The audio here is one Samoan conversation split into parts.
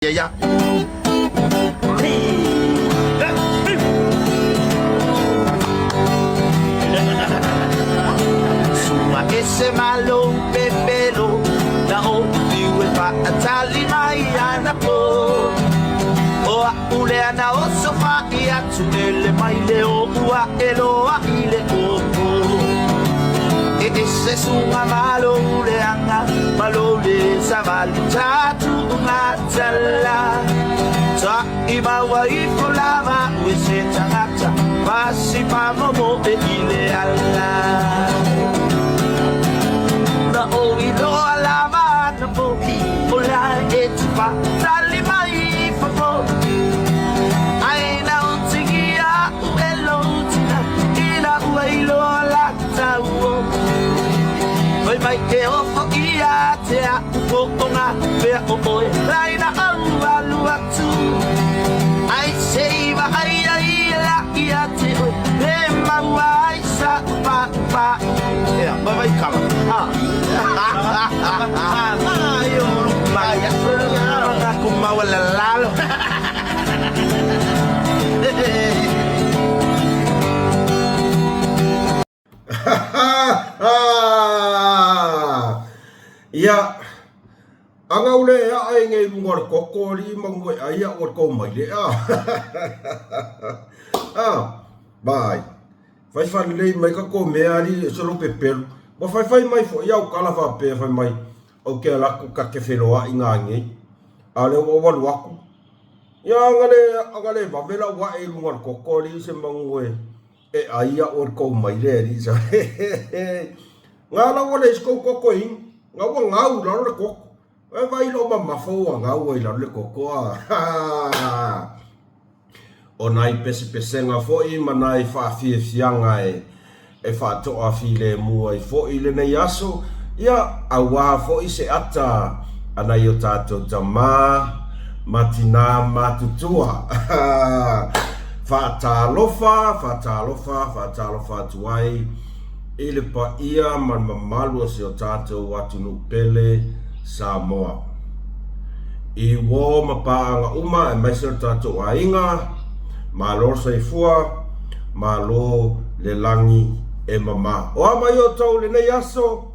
Ia. Sua ese malo pepelo na o fiu e faatali mai ana po o a ule na o sofa i atu ele mai le o ua e loa i le koko e ese sunga malo le anga malo le savali tatu ngatala ta i maua i lava ue se tangata pasi pa momo e ile ala na o i loa lava na po o la e te tali mai fo ai na o tigia u e lo tina ina ua i loa la tau Vai mai e ofo ia te a upo o ngā pea o oe Laina au alu atu Ai seiva ai ai la ia te oe Le maua ai sa upa upa Ea, vai vai kala Ha Mai a ku maua la lalo Ia, anga ule e aʻe i ngei lunga o le koko alii ma ngue ai aʻu o le kou maile a. Ah, vai. Fai falelei mai ka kou mea alii e solo pepelu. Ua faifai mai foʻi au kala faapea fai mai, Ou ke ala aku ka ke feloaʻi ngā ngei. A le ua walu aku. Ia anga le, anga le vave lau aʻe i lunga o le koko alii se mangu e. E ai aʻu e kou mai le alii sa Nga lau ua leai se kou koko e inu, nga ua gau i lalo le koko. E vai lou mamafa ua gau ai i lalo le koko a. O nai pesepesega foi ma nai faafiafiaga e e faatoafilemu ai foi lenei aso, ia, auā foi se ata a nai o tātou tamā ma tinā matutua. Faatalofa, faatalofa, faatalofa atu ai i le paia ma le mamalu o si o tātou atunuu pele Samoa. I uō ma pāʻanga uma aemaise o le tātou aiga, malo le soifua, Malo le lagi e mama. O a mai outou i lenei aso?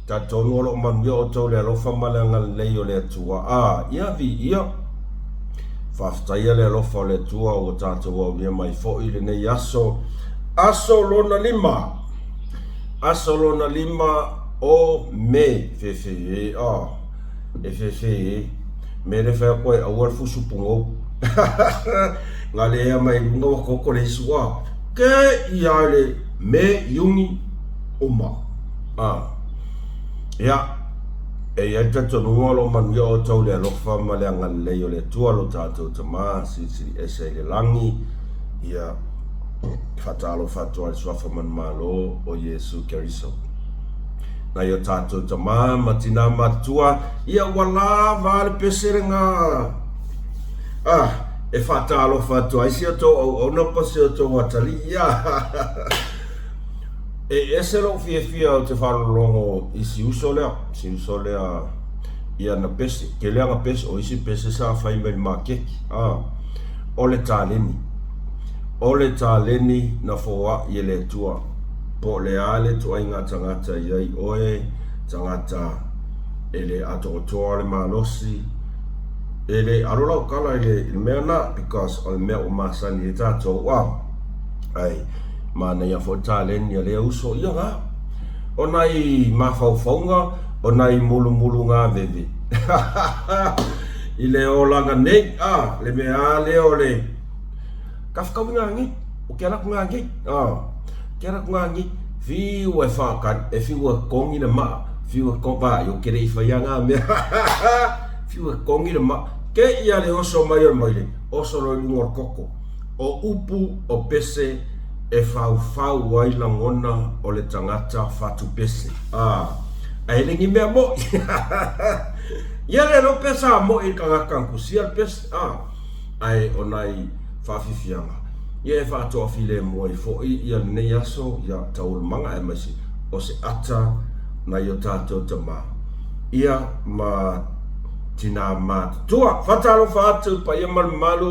Talitonu o lo o manuia outou i le alofa ma le agalelei o le Atua. A, ia viia. Faafetaia le alofa o le Atua ua tatou aulia mai foi i lenei aso. Aso lona lima. Aso lona lima o Me. Fefe e, a. E fefe e. Me le fai atu ai aua le fusu pugou. Nga le ea mai luga ua koko le isu a. Ke ia le me iuni uma. A. Ia, e i ai le talitonuga o lo o manuia outou i le alofa ma le agalelei o le Atua lo tatou Tama Silisili Ese i le lagi. Ia, faatalofa atu ai i le Suafa Manumalo o Iesu Keriso. Nai o tatou tama ma tinā matutua, ia ua lava le pese lena ah, e faatalofa atu ai si o tou auauna po si o tou atalii. Ah. E ese lou fiafia ou te faalogologo i si uso lea, si uso lea i ana pese, tele ana pese, o isi pese sa fai mai le maketi, ah, o le taleni. O le taleni na foai e le Atua. Po o le a le ituaiga tagata i ai oe, tagata e le atoatoa le malosi, e le alo lau kala i le mea na because o le mea ua masani ai tatou a ai manaia foi le taleni a lea uso ia ga o nai mafaufauga o nai mulumulugaveve i le olaga nei a le mea a lea o le Kafakawi ngā ngei, o ke ala aku ngā ngei, ah, ke ala aku ngā ngei, whiu e whakari, e whiu e kongi le maa, whiu e kongi, vai, o kere i whai a ngā mea, whiu e kongi le maa, ke ia le oso mai o le maile, oso loi lunga o le koko, o upu o pese e whauwhau ai langona o le tangata whatu pese, ah, a hele ngi mea moi, ia le lo pesa a moi i le kangaka nkusia le pese, ah, Ae o nai faafiafiaga, ia e faatoafilemu ai foi ia lenei aso, ia taualumaga aemaise o se ata nai o tatou tama, ia ma. tinā matutua. Faatalofa atu i le paia ma le mamalu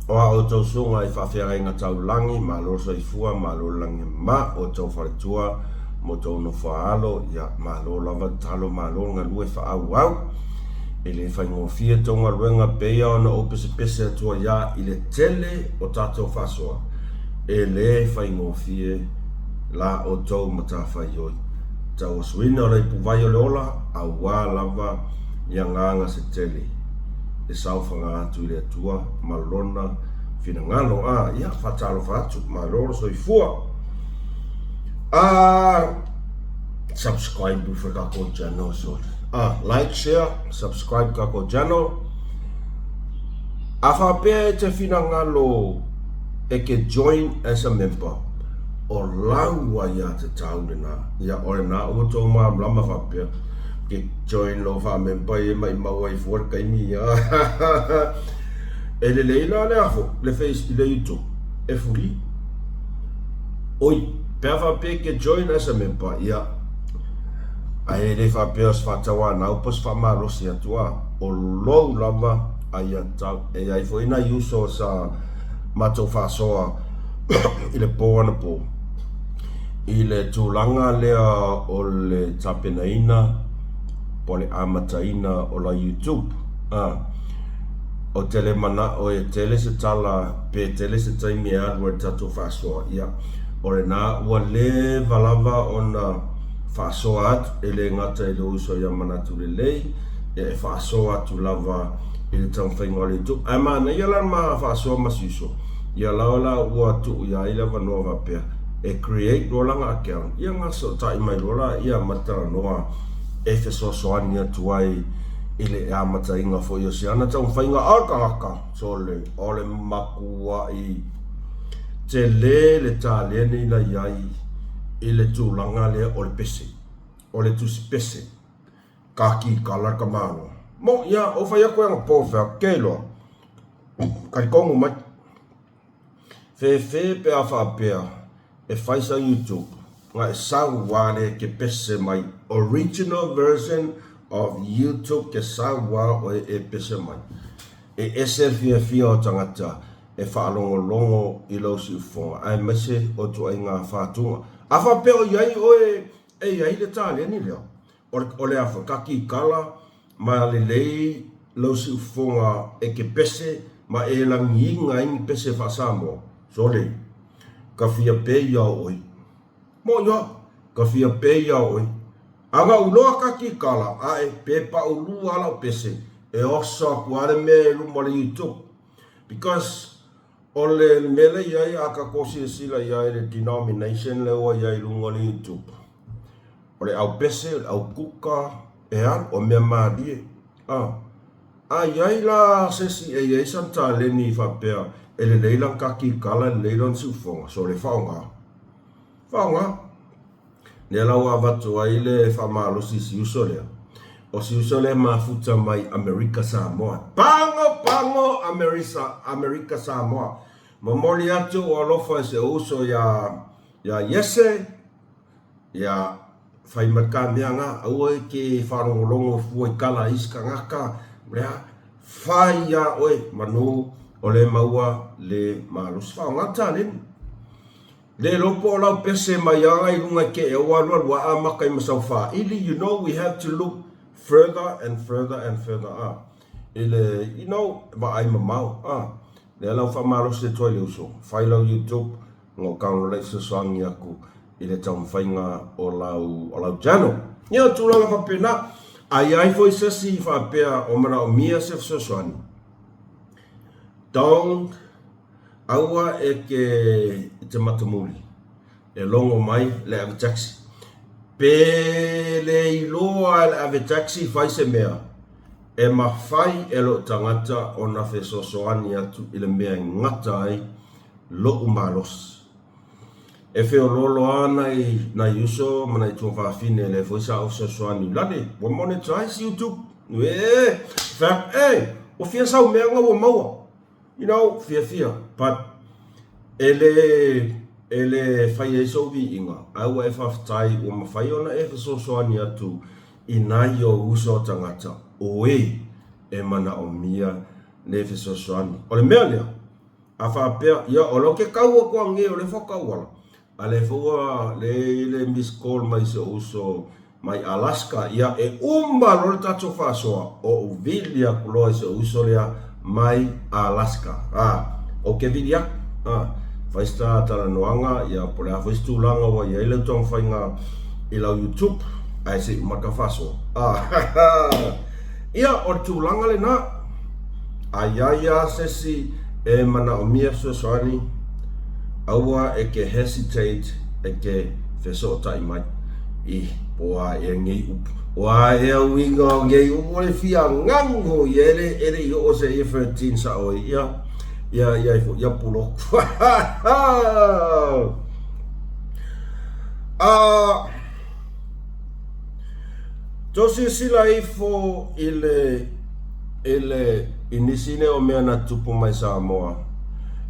o a outou susuga i faafeagaiga taulagi, malo le soifua, malo le lagi e mama, o outou faletua ma outou nofo a alo, ia malo lava le talo, malo le galue faaauau. E le faigofie tou galuega pei lava ona ou pesepese atu ai lava i le tele o tatou faasoa, e le faigofie la outou matafaioi. Tauasuina o le ipuvai o le ola, aua lava ni agaga se tele e saofaga atu i le Atua ma Lona finagalo. A, ia, faatalofa atu, malo le soifua. A, subscribe for kakou channel, so. A, like, share, subscribe kakou channel. A faapea e te finagalo e ke join as a member, o lau aiatatau lena, ia o lena ua tou malamalama faapea ke join lou faamemba ia maimau ai fua le taimi ia. E lelei la le afo le face le YouTube e free. Oi, pe a faapea e ke join as a member ia ae e le faapea o se faatauanau po o se faamalosi atu a, o lou lava aiatatau. E i ai foi nai uso sa matou faasoa i le po anapo i le tulaga lea o le tapenaina po o le amataina o la YouTube. A, ou te le manao e tele se tala pe tele se taimi e alu ai le tatou faasoa, ia, o lena ua leva lava ona faasoa atu, e le gata i lou uso ia Manatu Lelei, ia e faasoa atu lava i le taumafaiga o le YouTube. Ae manaia la le ma faasoa ma si uso, ia la la ua tuu ia ai le avanoa faapea e create loa lana account, ia gasootai mai loa la ia ma le talanoa e fesoasoani atu ai i le amataina foi o si ana taumafaiga a le tagata. Sole, o le makuai tele le taleni na i ai i le tulaga lea o le pese, o le tusi pese. Ka kikala ka malo. Mo, ia, o fai atu e ana po fea, ke iloa. Talitonu mai. Fefe pe a faapea e fai sa YouTube na e sau a le ke pese mai original version of YouTube ke sau a oe e pese mai. E ese le fiafia o tagata e faalogologo i lou siufofoga aemaise o ituaiga fatuga. A faapea o i ai oe e i ai le taleni lea, O le afa, ka kikala ma lelei lou siufofoga e ke pese ma e lagiiga ai ni pese faa-Samoa. Sole, ka fia pe ia o oe. Moʻi a, ka fia pe ia o oe. A na uloa ka kikala, ae pe paʻulua lau pese, e oso aku a le mea i luma o le YouTube. Because o le mea lea i ai a kakou silasila i ai le denomination lea ua i ai i luga o le YouTube, O le au pese, o le au kuka, e alu, o mea malie. A, a i ai la se isi e i ai sana taleni faapea e lelei lana kakikala, e lelei lona siufofoga, so le faaaoga. Faaaoga. Lea la ua avatu ai le faamalosi i si uso lea. O si uso lea e mafuta mai Amerika Samoa. Pago pago Amerisa, Amerika Samoa. Momoli atu o alofa i si ou uso iā, iā Iese, Ia, fai mai ka mea nga, aua e ke faalogologo fua i kala a isi kangaka, lea, fai ia oe, manu o le maua le malosi. Faaaoga le taleni. Le iloa po o lau pese mai aga i luga i ke ea ua alualu a amata i masau faili, you know we have to look further and further and further a i le, you know, vaai mamao a. Lea la ua faamalosi atu ai le uso, fai lau YouTube, Ngau kau lei fesoasoani aku i le taumafaiga o lau, o lau channel. Ia, o tulaga faapena. A i ai foi se isi faapea o manaomia se fesoasoani, don't, aua e ke i te matamuli e logo mai le ave taxi. Pe le iloa e le ave taxi fai se mea, e mafai e lou tagata ona fesoasoani atu i le mea e gata ai loʻu malosi. E feoloolo lava nai, nai uso ma nai tuafafine lea foi sa ou fesoasoani lale, ua monetize YouTube. Ee, fai atu, ee, ua fia sau mea nga ua maua. You know, fiafia, but e le, e le fai ai sou viiga, ae ua e faafetai ua mafai ona e fesoasoani atu i nai ou uso tagata. o e e manaʻomia le fesoasoani. O le mea lea, a faapea, ia, o lea ou te kau atu anei o lea faatoa auala, a lea foi ua le i le miss call mai si ou uso mai Alaska, ia, e uma loa le tatou faasoa, ou vili atu loa i si ou uso lea mai Alaska. A, ou te vili atu, a, fai se ta talanoaga, ia, po o le a foi se tulaga ua i ai lau taumafaiga i lau YouTube, ae se i uma ta faasoa. A, ia, o le tulaga lena. A i ai lava se isi e manaomia fesoasoani, aua e ke hesitate e ke fesootai mai. Ih, po o a ea nei upu. O a ea uiga o nei upu o le fia gago ia e le, e le i oo se ia 13 sao ai ia, ia, ia ifo, ia puloku. A, tou silasila ifo i le, i le, i nisi nei o mea na tupu mai Samoa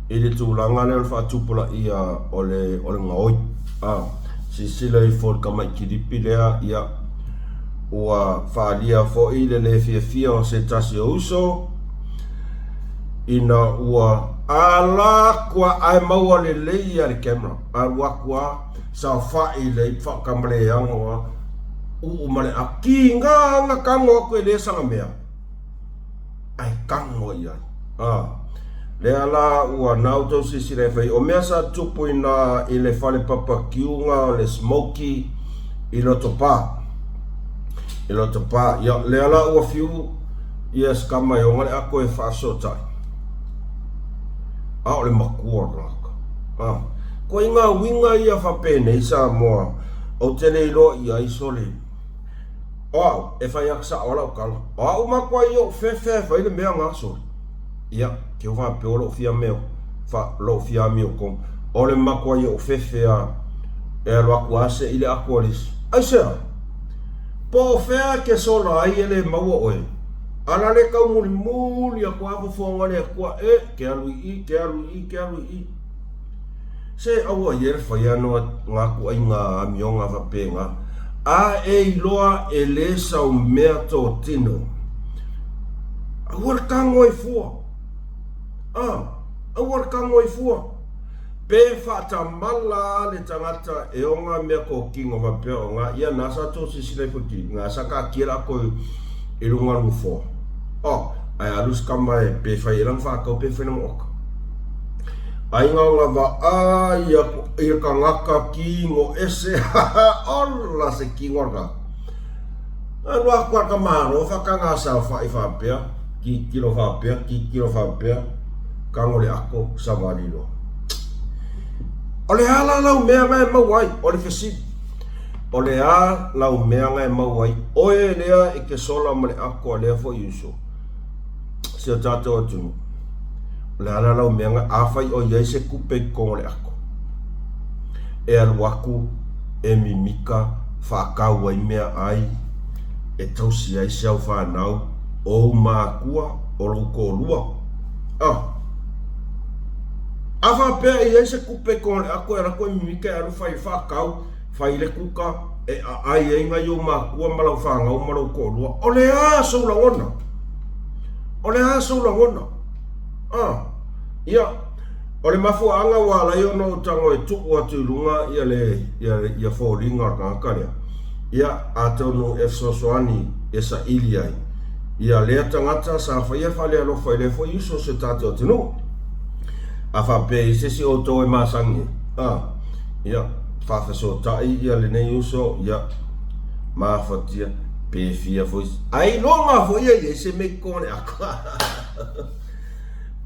i le tulaga lea o le faatupulaia o le, o le gaoi. A, silasila ifo i le tamai kilipi lea, ia, ua faaalia foi le le fiafia o se tasi o uso, ina ua ala atu a, ae maua lelei ia le camera, alu atu a, saofai i le faatamaleiago a, uu ma le apu, kiga na tago atu e le saga mea, ae tago i ai. A, lea la ua na outou silasila e fai, o mea sa tupu ina i le fale papakiuga o le Smoky i Lotopa. I Lotopa, ia, lea la ua fiu ia se tama e oga le ato e faasootai. A o le matua o le tagata. A, koe ngā uiga ia faapenei Samoa, ou te le iloa i ai sole. O au, e fai atu sao lava lau tala. O au matua i ou fefe e fai le mea na sole. Ia, ke o faapea o lou fia meo, fa, lou fia amio tonu. O le matua i ou fefe a, e alu atu a se i le atu a le isi. Aisea? Po o fea e ke sola ai e le maua oe? Ala le tau mulimuli atu a fofoga le Atua, e, ke alu i i, ke alu i i, ke alu i i. Se aua ia le whai ano ngā kuaiga amioga faapena, a e iloa e le sau mea tō tino. Aua le tango i fua. A, aua le tango i fua. Pe whaatamala a le tangata e o ngā mea kō kingo faapea o ngā ia nā sa tō sisila i whaki, ngā sa ka kia la koe i runga rufo. Oh, ai alu se kama e pe whai e lang whakau pe whai lang oka. Aiga o nga waa ia i kangaka kingo ese ola se kingo ka. Anu aku a ka maro whakanga sa whai whapea, ki kilo whapea, ki kilo whapea, kango le ako sa walilo. O le a la lau mea nga e mau ai, o le fesili. O le a lau mea nga e mau ai, oe lea i ke sola ma le ako a lea foi uso. Si o tātou atunuu. O le a la lau mea nga, afai o i ai se kupe i totonu o le ako, e alu aku e mimika whaakau ai mea ai e tausi ai si au whanau, ou mākua, o lou kōlua. Ah. A whapea i ai se kupe i totonu o le ako e alu aku e mimika e alu whai whaakau, whai le kuka, e aai ai ngai ou mākua ma lau whanau ma lou kōlua. O le a sou lagona? O le a sou lagona? Ah, ia, o le mafuaaga ua ala ai ona ou tago e tuu atu i luga ia le, ia, ia foliga o le tagata lea, ia, atonu e fesoasoani e saili ai ia lea tagata sa faia faalealofa i lea foi uso o si o tatou atunuu. A faapea i se isi o outou e masani ai, ah, ia, faafesootai ia lenei uso, ia, mafatia, pe fia foi, ailoga foi e i ai se mea i totonu o le ako.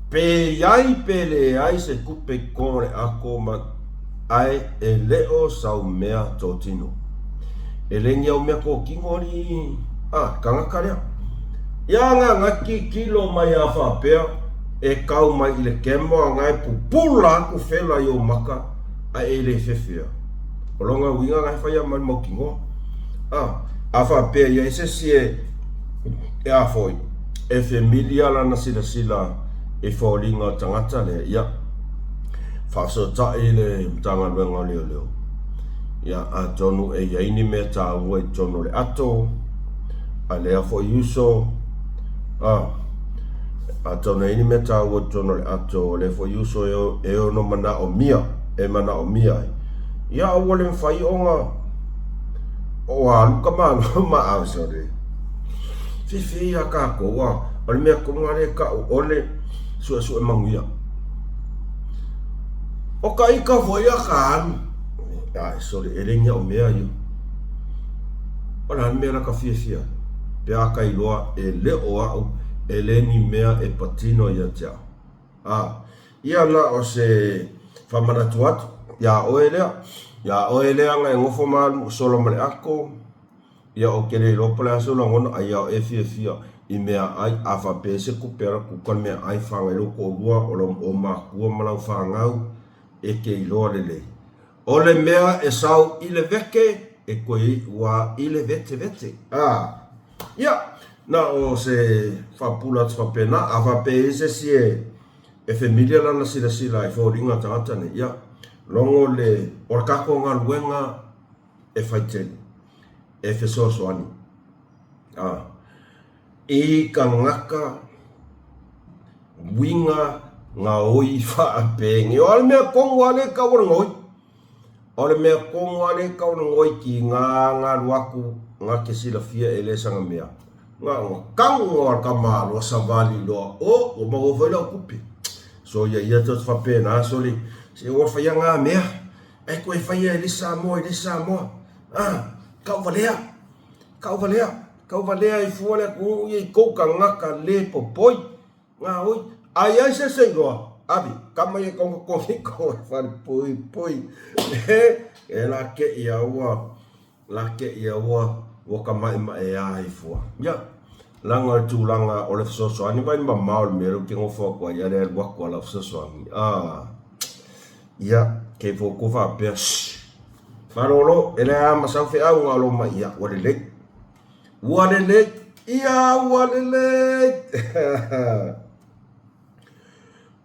Pe i ai pe leai se kupe i totonu o le ako ma, ae e le o sau mea tōtino. E le ni au mea kōkino alii, a, tangata lea. Ia nga ngaki kilo mai a faapea e kau mai i le kemo a ngae pupula aku fela i ou maka ae e le fefea. O longa uiga ngae whai a mai mau kinoa. A, a faapea ia i se si e, e a foi, e familia lana silasila i foliga o tagata lea, ia, faafesootai le Matagaluega o Leoleo, ia, atonu e i ai ni mea tāua i totonu o le ato, A lea foi uso, a, atonu e i ai ni mea taua i totonu o le ato o lea foi uso e ono manaomia, e manaomia ai. Ia a ua le mafai ona o alu ka malo ma a sorry. Fiafia ia kākou a, o le mea tonu lava lea e ta'u o le suesue manuia. O ka ika foi a ka alu. Ae sorry, e le ni a'u mea ia. O le a le mea la ka fiafia ai? Pe a ka iloa e le o a'u, e le ni mea e patino ia te a'u. A, ia na o se faamanatu atu iā oe lea, iā oe lea na e nofo ma alu sola ma le ako, ia ou te le iloa po o le a sou lagona, a ia oe e fiafia i meaai, a faapea e se tupe a la kuka le meaai, whangai lou toalua, o lau o makua ma lau whanau, e te iloa lelei. O le mea e sau i le veke, e koe iʻu a i le vetevete. A, ia, na o se faapula atu faapena, a faapea e i ai se isi e, e familiar lana silasila i foliga o tagata nei, ia, logo le, o le tatou galuega e fai tele, e fesoasoani, a, i tagata uiga gaoi faapenge. O le mea tonu lava lea e tau o le gaoi. O le mea tonu lava lea e tau o le gaoi ki ngā galu atu nga te silafia e le saga mea. Nga o kau o le tamāloa savali loa o ua maua foi lau tupe. So ia ia te faapena soli se ua whaia ngā mea. E koe whaia e le Samoa i le Samoa. Ah, kau valea. Kau valea. Kau valea i fua le atunuu ia i kou tagata le popoi. Nga oi, a i ai se se iloa, ave, kama ia konga kohi ko e whare pui pui. E, e la ke ia ua, la ke ia ua, ua ka mae mae a i fua. Ia, langa o le tulaga o le fesoasoani vai mamao le mea lea ou te nofo atu ai ia le alu atu a lau fesoasoani. Ah, ia, kei fou kou faapea, shh, malolo, e leai lava ma sau feau na o lou mai, ia, ua lelei. Ua lelei! Ia, ua lelei!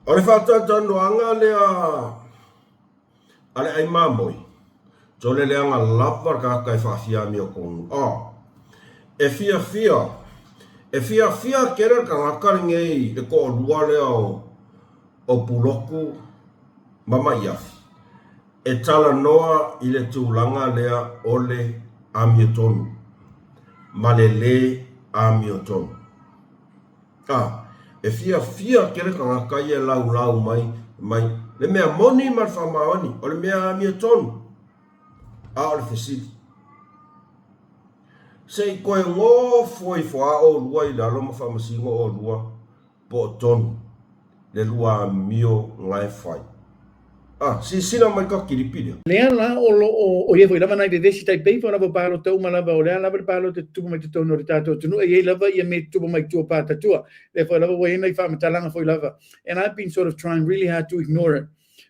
O le faatalatalanoaga lea a le ai mamoe, tole leaga lava le tagata e faafiamia tonu. A, e fiafia, e fiafia tele le tagata lenei, le toalua lea o, o Pulotu ma Maiafi. E talanoa i le tulaga lea o le amiotonu ma le lē amiotonu. A, e fiafia tele tagata ia e laulau mai, mai le mea moni ma le faamaoni, o le mea amiotonu. A o le fesili, se i toe nofo ifo lava oulua i lalo ma faamasino oulua po o tonu le lua amio na e fai. A, silasila mai ka kilipi lea. Lea la o lo o, o ia foi lava nai vevesi tai pei foi lava o palota uma lava, o le a lava le palota e tutupu mai totonu o le tatou atunuu, e i ai lava ia mea e tutupu mai tua patatua. Lea foi lava ua i ai nai faamatalaga foi lava. And I've been sort of trying really hard to ignore it.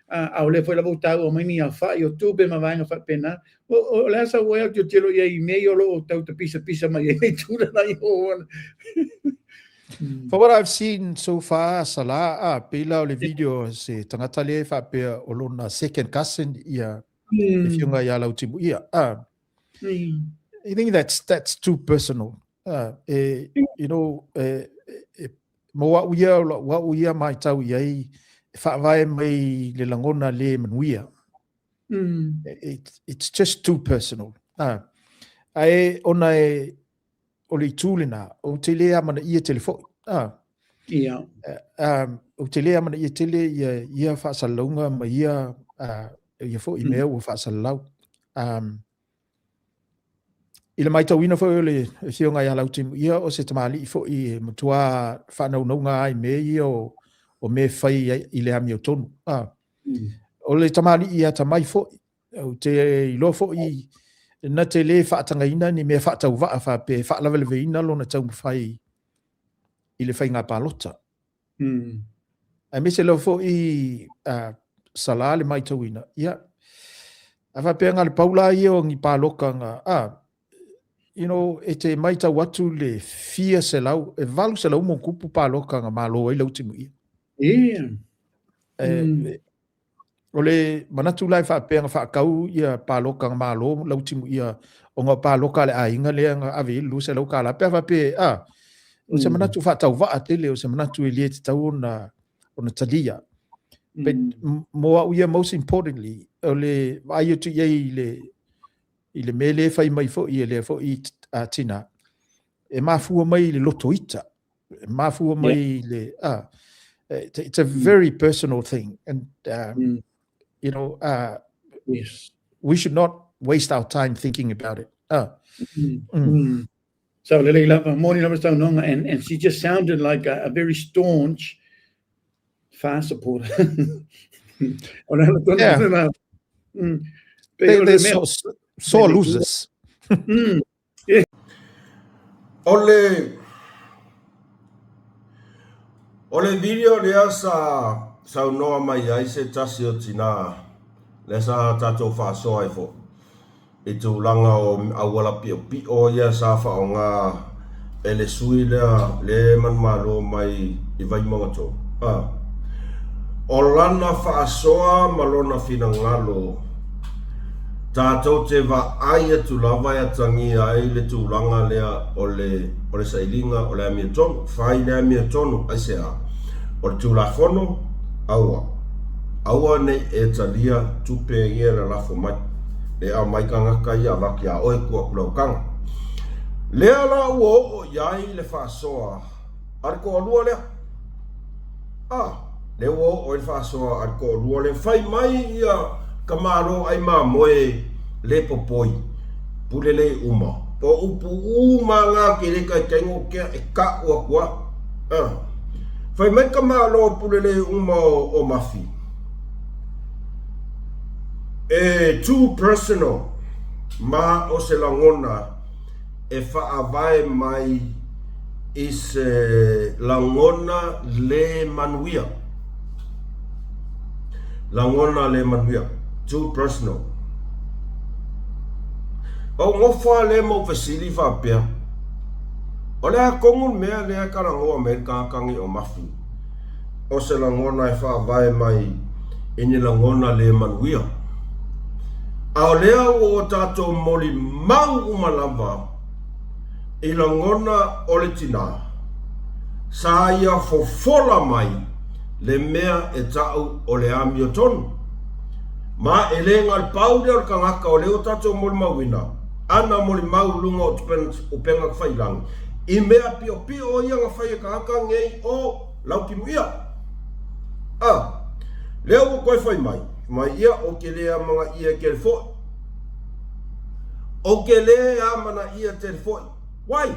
A, a o lea foi lava ua taua mai ni aofai o tupe ma vaega faapena. O, o, o le a sau oe au tilotilo i ai i mea ia o lo o tau tapisapisa mai ai nei tulaga i o ona. For what I've seen so far, Salah, ah, pei la o le video se tagata lea e faapea o lona second cousin ia mm. e fionga ia lau timu ia. Ah, mm. I think that's that's too personal. Ah, e, you know, e, e, mo au ia, o au ia mai tau i ai, e whaavae mai le langona le manuia. Mm. It, it's just too personal. Ah, ae ona e, o le itu lena, ou te le amanaia tele foi. Ah. Ia. Um, ou te le amanaia tele ia, ia faasalalauga ma ia, uh, ia foi mm. mea ua faasalalau. Um, i le maitauina foi o le afioga ia Lautimu, ia o se tamalii foi e matua faanaunauga ai mea ia o, o mea fai i le amiotonu. Ah. Mm. O le tamalii atamai foi, Ou te iloa foi na te lē faatagaina ni mea faatauvaa faapea e faalavelaveina lona taumafai i le faiga palota. Mm. Aemaise lava foi uh, Sala le maitauina. Ia, a faapea nga le pau la ia o ni paloka nga, ah, you know, e te maitau atu le fia selau, e 800 mo kupu paloka nga malo ai Lautimuia. Yeah. E, mm. O le manatu la e faapea na faatau ia paloka na malo Lautimuia ona o paloka a le aiga lea na ave i ai le $200 pe a faapea a o se manatu faatauvaa tele o se manatu e le tatau ona ona talia. But mo au ia most importantly o le vaai atu i ai i le i le mea lea e fai mai foi e lea foi tina e mafua mai i le loto ita e mafua mai yeah. le ah it's a very personal thing and um, you know uh, yes we should not waste our time thinking about it ah So lelei lava, moni lava saunoaga and and she just sounded like a, a very staunch FAR supporter. O le ala tonu Yeah. lena. Pei They, o le they're mea. sore, sore losers. O le O le video lea sa saunoa mai ai se tasi o tinā, lea sa tatou faasoa ai foi i tulaga o auala piʻopiʻo ia sa faaaoga e le sui lea le manumalo mai i Vaimauga 3. A. O lana faasoa ma lona finagalo, tatou te vaai atu lava e atagia ai le tulaga lea o le o le sailiga o le amiotonu. Fai le amiotonu, aisea? O le Tulafono, aua. Aua nei e talia tupe ia e lalafo mai. E aumai tagata ia avatu iā oe tua atu lau taga. Lea la ua oo i ai le faasoa a le toalua lea. A, lea ua oo ai le faasoa a le toalua lea. Fai mai ia ka Malo ai mamoe le popoi, pule le uma. O upu uma nga ke le taitai no kea e ka'u atu a. A, fai mai ka Malo pule le uma o, o Mafi. E too personal ma o se lagona e faavae mai i se lagona le manuia. Lagona le manuia. Too personal. O ngofa le mau fesili faapea, o le a tonu le mea lea e talanoa mai ai le tagata nei o Mafi? O se lagona e faavae mai i ni lagona le manuia. A o lea ua o tatou molimau uma lava i lagona o le tinā, sa ia fofola mai le mea e ta'u o le amiotonu. Ma e le na o le pau lea o le tagata o lea ua tatou molimauina, ana molimau i luga o upega tafailangi, i mea piopio ia na fai e tagata nei o Lautimuia. A, lea ua toe fai mai, mai ia ou te le amanaia tele foi. Ou te le amanaia tele foi. Why?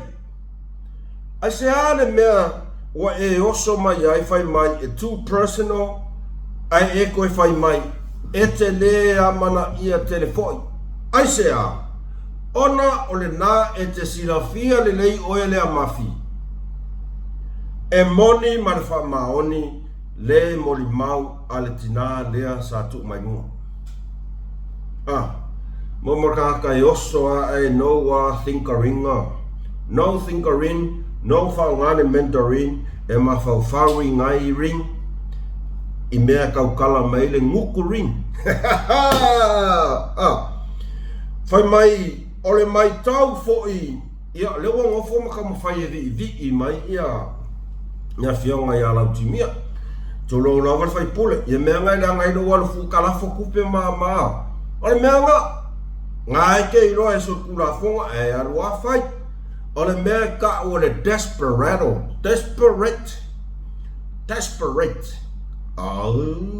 Aisea le mea ua e oso mai ai fai mai e too personal ae e toe fai mai e te le amanaia tele foi? Aisea? Ona o lena e te silafia lelei oe lea mafi. E moni ma le faamaoni le molimau a le tinā lea sa tuu mai mua. A, mo mo tagata e oso ae no a thinkeringa, no thinkerin, no faaaoga le mentorin e mafaufau i ngai ring i mea e tautala mai le nguku ring. A, fai mai o le maitau foi Ia, lea ua nofo ma taumafai e viivii mai ia le afioga ia Lautimia. Tulou lava le faipule. Ia mea nga e leaga ai lou alu fuukalafo tupe ma ma. O le mea nga, nga e te iloa e solitulafono ae alu a fai. O le mea e ta'u o le desperado, desperate, desperate. Au,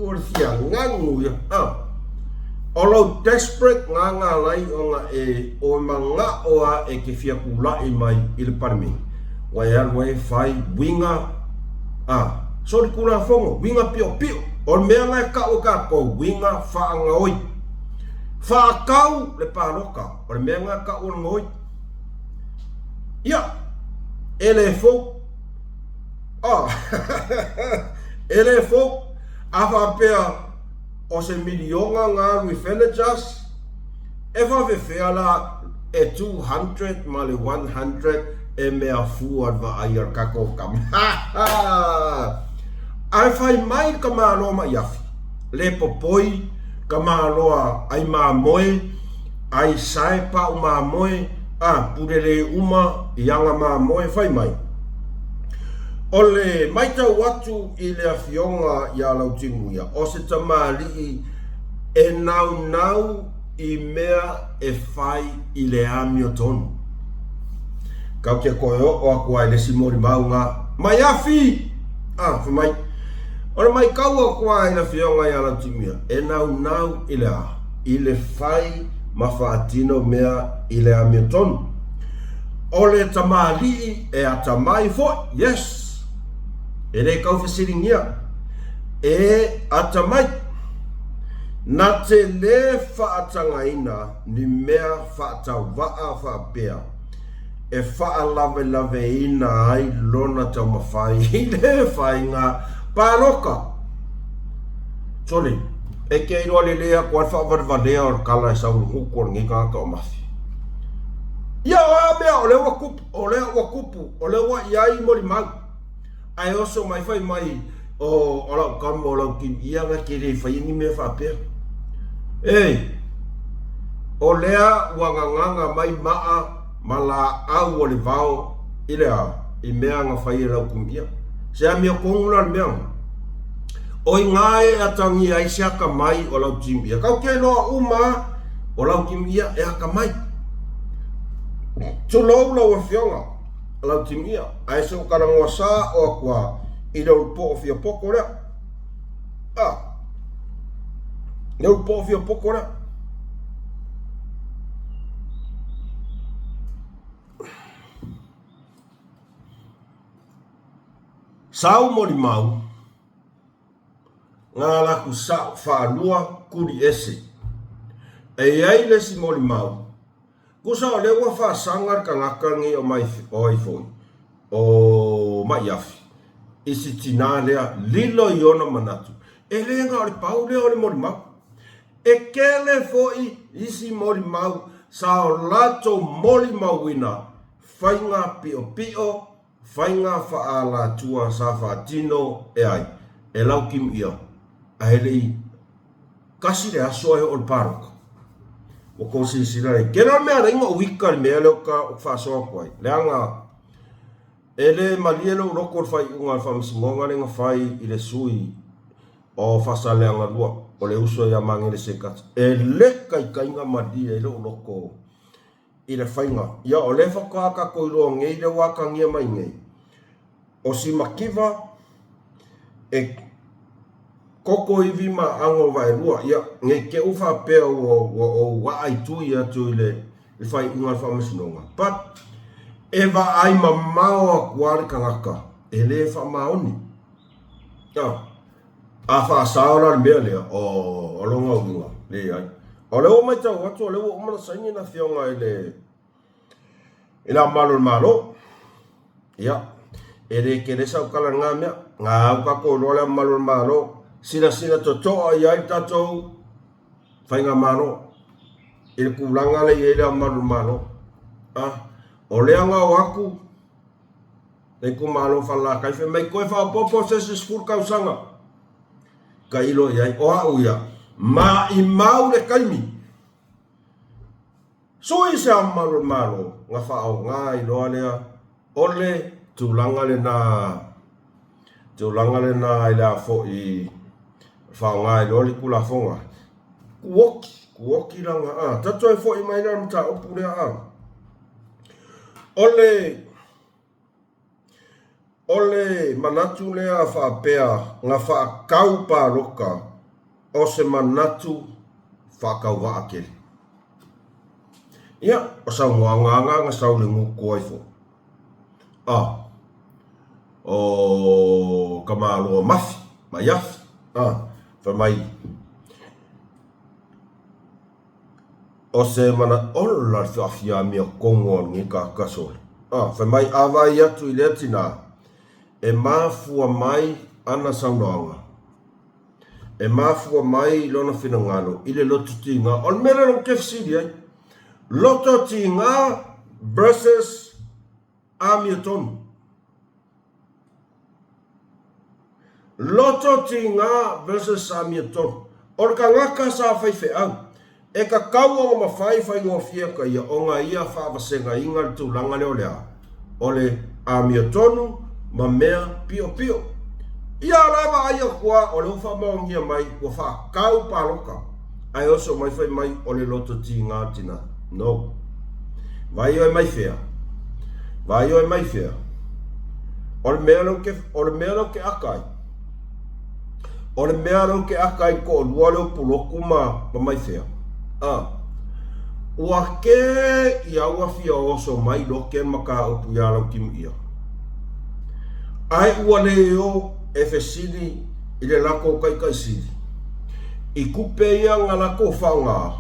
o le fiagagu ia. Ah. O lou desperate nga nga alai ona e o e mana'o a e ke fia kula'i mai i le Palemene. Ua e alu ai e fai uiga a solitulafono, uiga piopio. O le mea nga e ka'u e kakou, uiga faagaoi. Faakau le paloka, o le mea nga e ka'u o le gaoi. Ia, e le fou. Ah, e le fou. A faapea o se miliona nga alu i Fenejas, e faafefea la e 200 ma le 100 e mea fua le vaai a le tatou tama. Ae fai mai le tamaloa maʻi afi. Le popoi, Kamaloa ai mamoe, ai sae pa'u mamoe, a pule le uma i aga mamoe fai mai. O le maitau atu i le afioga iā Lautimuia, o se tamalii e naunau i mea e fai i le amiotonu. Kau te koe oo aku ai le isi molimauga mai afi! A, fai mai, o le maitau aku ai le afioga iā Lautimuia, e naunau i le a? I le fai ma faatino mea i le amiotonu. O le tamalii e atamai foi, yes! E le tau fesiligia, e atamai. Na te le faatagaina ni mea faatauvaa faapea e faalavelaveina ai lona taumafai i le faiga paloka. Sole, e te iloa lelei atu ai le faavalevalea o le tala e sau i le gutu o lenei tagata o Mafi. Ia o a mea o lea ua tupu, o lea ua tupu, o lea ua i ai molimau. Ae oso mai fai mai o, o lau tama o lau tini, ia na te le faia ni mea faapea. Ei, o lea ua gagaga mai maa ma laau o le vao i le a, i mea na fai e lau tini ia. Se amiotonu la le mea na. O iga e atagia ai se akamai o lau tini ia. Kau te iloa uma o lau tini ia e akamai. Tulou lau afioga. Lautimuia, ae se o talanoa sa o atu a i le ulu poo fia poto lea. A, le ulu poo fia poto lea. Sau molimau, ngā laku sa'o faalua kuli ese. E i ai le isi molimau, Kusa o lea ua faasaga le tagata lenei o mai o ai foi o Maiafi i si tinā lea lilo i ona manatu e le na o le pau lea o le molimau. E tele foi isi molimau sa o latou molimauina faiga piopio, faiga faaalatua sa faatino e ai e Laukimuia ae le i Kasi le aso ae oo le palota. Ua tou silasila i ai. Tele o le mea alai na ou ita i le mea lea ou te faasoa atu ai, leaga e le malie lou loto i le faaiuga a le faamasinoga lea na fai i le sui o Faasaleleaga 2, o le uso ia Magele Sekati. E le taitai na malie ai lou loto i le faiga. Ia, o lea faatoa tatou iloa nei lea ua atagia mai nei, o si mativa e koko ivi ma ago vaelua. Ia, nei te u faapea ua, ua ou aaitui atu i le, le faaiuga a le faamasinoga. But, e vaai mamao atu lava le tagata, e le faamaoni. Ah. A faasao la le mea lea, o lona uiga, leai. O lea ua matau atu, o lea ua uma ona saini le afioga i le i le Ao Mamalu o le Malo. Ia, e le tele sau tala i lena mea. Na au tatou iloa le Ao Mamalu o le Malo, silasila totoa i ai le tatou Faigamalo i le tulaga lea e i ai le Ao Mamalu o le Malo. A, o lea na o atu le itumalo o Falelatai fai mai toe faaopoopo se isi 10 tausaga tailo i ai. O au ia, maimau le taimi. Sui se Ao Mamalu o le Malo na faaaoga ai loa lea o le tulaga lena tulaga lena i le a foi faaaoga ai loa le Tulafono. Kuoki, kuoki lana a. Tatou e foi mai la le mataupu lea a. O le O le manatu lea faapea na faatau palota o se manatu faatauvaa tele. Ia, o saunoaga na na sau i le gutu ai foi. A, o ka Malo mafi, maiafi, a, fai mai, O se mana ola le faafiamia tonu o lenei tagata sole. A, fai mai a vaai atu i lea tinā, e mafua mai ana saunoaga, e mafua mai lona finagalo i le loto tiga. O le mea lea ou te fesili ai, loto tiga versus amiotonu. Loto tiga versus amiotonu. O le tagata sa faifeau, e tatau ona mafai faigofie ka ia ona ia faavasegaina le tulaga lea o le a? O le amiotonu ma mea piopio. Ia o la e vaai atu lava o lea ua faamaonia mai ua faatau palota ae oso mai fai mai o le loto tiga le tina. No. Vaai oe mai fea? Vaai oe mai fea? O le mea lea ou te, o le mea lea ou te aka ai, o le mea lea ou te aka ai toalua lea o Pulotu ma, ma Maifea, a, ua kē ia ua fia oso mai loke le mataupu iā Lautimuia. Ae ua le o e fesili i le latou taitaisili i tupe ia na latou faaaoga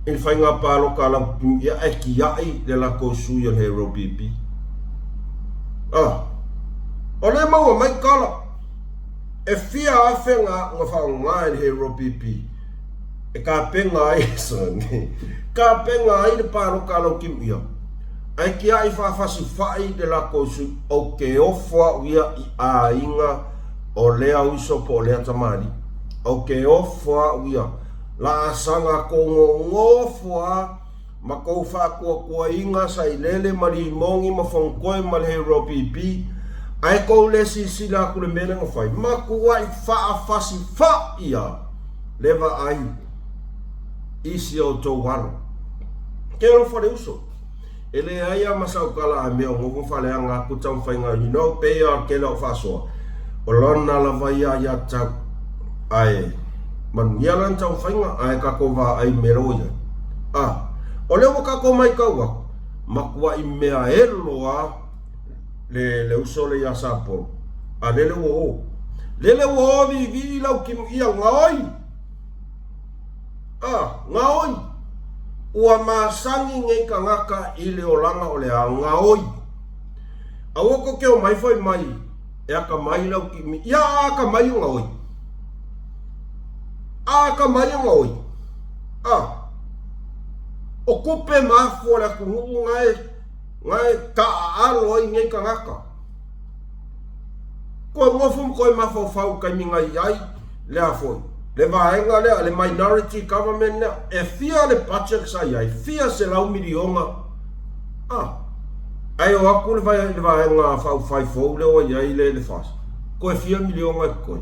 i le faiga palota a Lautimuia ae tiai le latou sui o le Hero PP. A, o lea e maua mai tala e fia afe na faaaoga e le Hero PP e tapena ai tapena ai le palota a Lautimuia ae tiai faafasifai le latou sui. Ou te ofo au ia i aiga o lea uso po o lea tamalii. Ou te ofo au ia laasaga tou nonofo a ma tou faatuatuaina sailele ma limogi ma fonotoe ma le hero PP ae tou le silasila atu le mea lea na fai. Matuai faafasifai a le vaai i si outou alo. Ke alofa le uso. E leai a ma sau tala a mea o nofo faaleaga aku taumafaiga you know pei a kela o faasoa o lona lava ia ia tau ae manuia lana taumafaiga ae tatou vaai mea la ua iai a o lea ua tatou maitau aku matuai mea elo a le le uso le ia Sapolo a lele ua o lele ua o viivii lau kimuia gaoi A, gaoi! Ua masani nei tagata i le olaga o le a gaoi. Aua tou te omai fai mai e akamai lau kimi. Ia a akamai o gaoi. A akamai o gaoi. A, o tupe ma afu a le atunuu na e, na e taaalo ai nei tagata. Toe nofo ma toe mafaufau i taimi na i ai lea foi, le vaega lea, le minority government lea, e fia le budget sa i ai? Fia 100 miliona? Ah, ae o atu le vaega faaupufai fou lea ua i ai le FAST, toe fia miliona e totoe.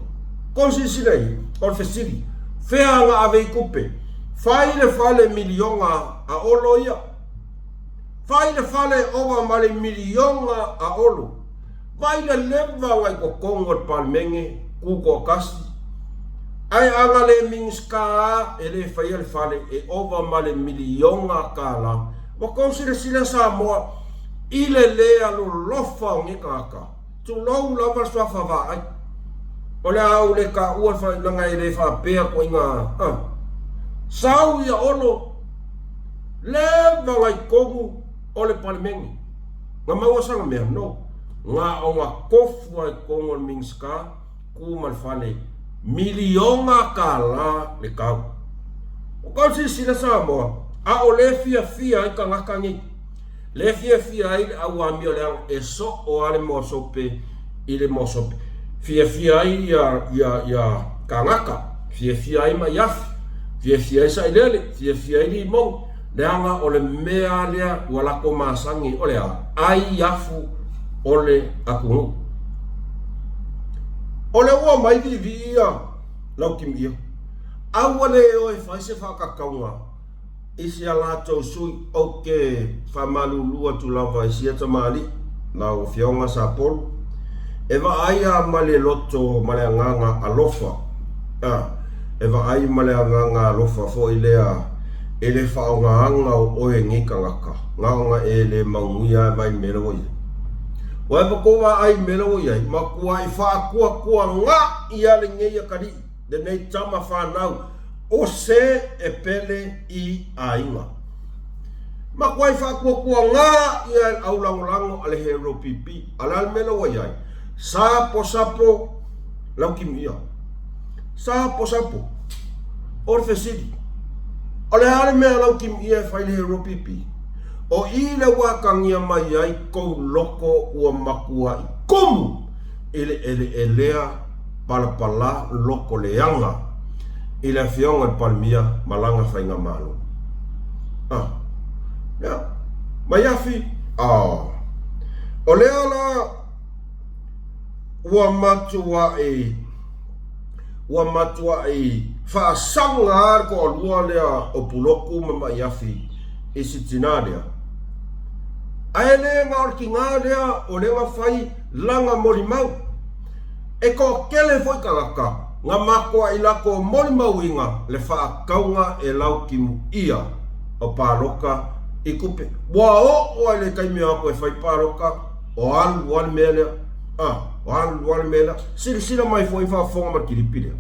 Kou silasila i ai, o le fesili, fea na ave i tupe? Fai le fale miliona a Olo ia. Fai le fale ova ma le miliona a Olo. Vai le leva ngai totonu o le Palemene, tutoatasi, ae a na le Minisita a e le faia le fale e ova ma le miliona tala. Ua tou silasila Samoa i le le alolofa o nei tagata. Tulou lava le suafa vaai. O le a ou le taua le faaiuga e le faapea ituaiga a. Sau ia Olo, leva ngai totonu o le Palemene. Na maua sana mea? No. Na o na tofu lava i totonu o le Minisita, tu ma le fale, miliona tala le tau. O kou silasila Samoa, a o le fiafia ai tagata nei. Le fiafia ai le au amioleaga e soo lava le moa sope i le moa sope. Fiafia ai ia, ia, ia tagata, fiafia ai maiafi, fiafia ai sailele, fiafia ai limoni. Leaga o le mea lea ua latou masani o le a? Ai afu o le atunuu. O le ua mai viivii ia Lautimiia, a ua le o e fai se faakakauga i si a latou sui. Ou te faamalulu atu lava i sia tamalii, lau Afioga Sapolu, e vaai a ma le loto ma le agaga alofa, a, e vaai ma le agaga alofa foi lea e le faaaogaina o oe e nei tagata, na ona e le maunuia ae vaai i le mea lea ua i ai. Ua epa tou vaai i le mea lea ua i ai, matuai faatuatuaga'i lava lenei atalii, lenei tama fanau, o se e pele i aiga. Matuai faatuatuaga'i lava e le aulagolago a le Hero PP. A o le a le mea lea ua i ai? Saposapo Laukimuia. Saposapo. O le fesili, o le a le mea a Laukimuia e fai i le Hero PP? O i lea ua atagia mai ai kou loko ua matuai kumu. i le eleelea palapala loko leaga i le Afioga i le Palemia ma lana faigamalo. Ah, ia, Maiafi, ah, o lea la ua matuai ua matuai faasaga lava le toalua lea o Puloku ma Maiafi i si tinā lea. Ae le na o le tinā lea o lea na fai lana molimau. E toatele foi tagata na matoa i latou molimauina le faatauga e lautimuia o palota i tupe. Ua oo lava i le taimi o atu e fai palota, o alu lava le mea lea. A, o alu lava le mea lea. Silasila mai foi faafofoga ma le kilipi lea.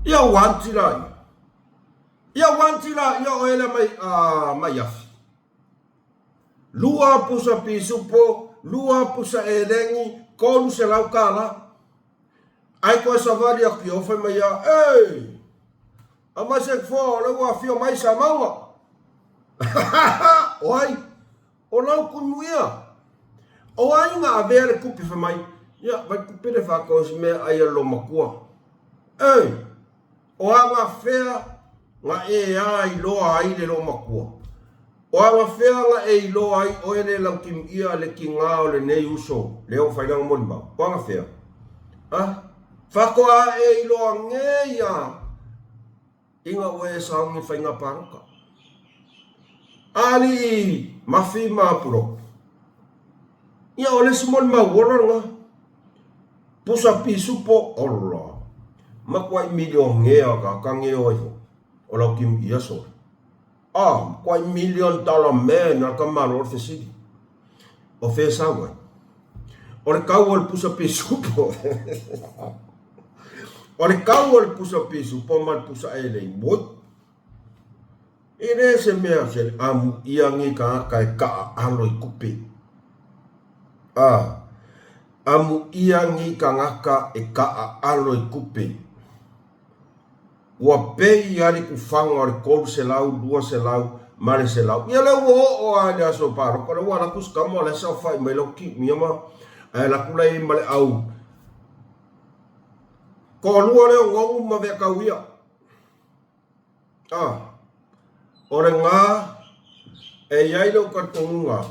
Ia ua anti la ia. Ia ua anti la ia o ele mai a mai afi. Lua pusa pisupo, lua pusa elengi, 300 tala. Ai koe savali aku ia fai mai ia, ei! Aumai se foa o lea ua afio mai Samauga. O ai? O lau kumu ia. O ai na avea le kupi fai mai, ia, vai kupi le whakau se mea ai a lo makua. Ei! O aga fea na e a iloa ai le lo makua? O aga fea na e iloa ai oe le lautimuia le kigā o lenei uso lea ua fai lana molimau? O aga fea? A? Faatoa e iloa nei a ina ua e sauni faiga palota. Alii Mafi ma Puloku. Ia o le isi molimau ola lena. Pusa pisupo, ola. Makuai milionea ka ka ngeo ai fo. O lau kim ia sore. Ah, makuai million dollar man a ka malo o le fesili. O fea sau ai? O le kau o le pusa pisupo. O le kau o le pusa pisupo ma le pusa elei. Woi. E le se mea se amu ia ngi ka ka e ka alo i kupe. A amu ia ngi ka ngaka e ka alo i kupe. Ua pei lava le tufaga o le 300, 200 ma le 100. Ia lea ua oo lava i le aso palota, lea ua alu atu si tama o la e saofai mai lau kimia ma ae alu atu la i ai ma le au toalua lea o Nonu ma Veatauia. Ah, o lena e i ai lou talitonuga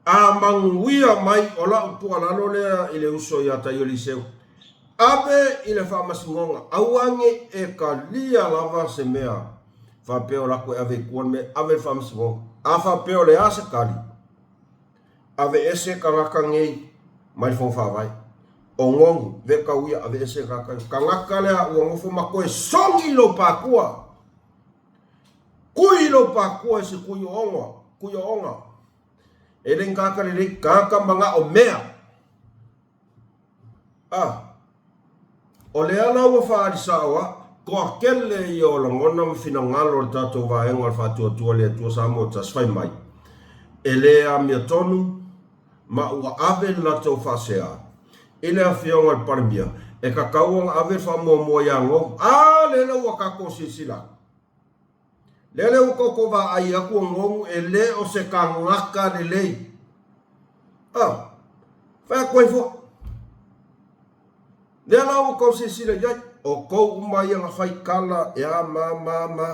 A manuia mai o lau tuualalo lea i le uso ia Taioliseu. Ave i le faamasinoga, aua ne i e kalia lava se mea faapea o latou e ave i tua le mea, ave i le faamasinoga. A faapea o le a se tali, aveese tagata nei mai le Fono Faavae. O Nonu, vekau ia, aveese tagata ia. Tagata lea ua nofo ma toe sogi i lou patua. Kui i lou patua i se kui ooga, kui ooga. E le ni tagata lelei, tagata manao mea. A, o lea la ua faaali sao a, toatele ia o lagona ma finagalo o le tatou vaega o le Faatuatua i le Atua Samoa Tasi fai mai, e le amiotonu ma ua ave le latou faasea i le Afioga i le Palemia, e tatau ona ave le faamuamua ia Nonu. A lele ua tatou silasila atu. Lele ua tatou vaai atu o Nonu e le o se tagata lelei. A, fai atu ai foi. Lea la ua tou silasila i ai, o tou uma ia na fai tala e a ma ma ma.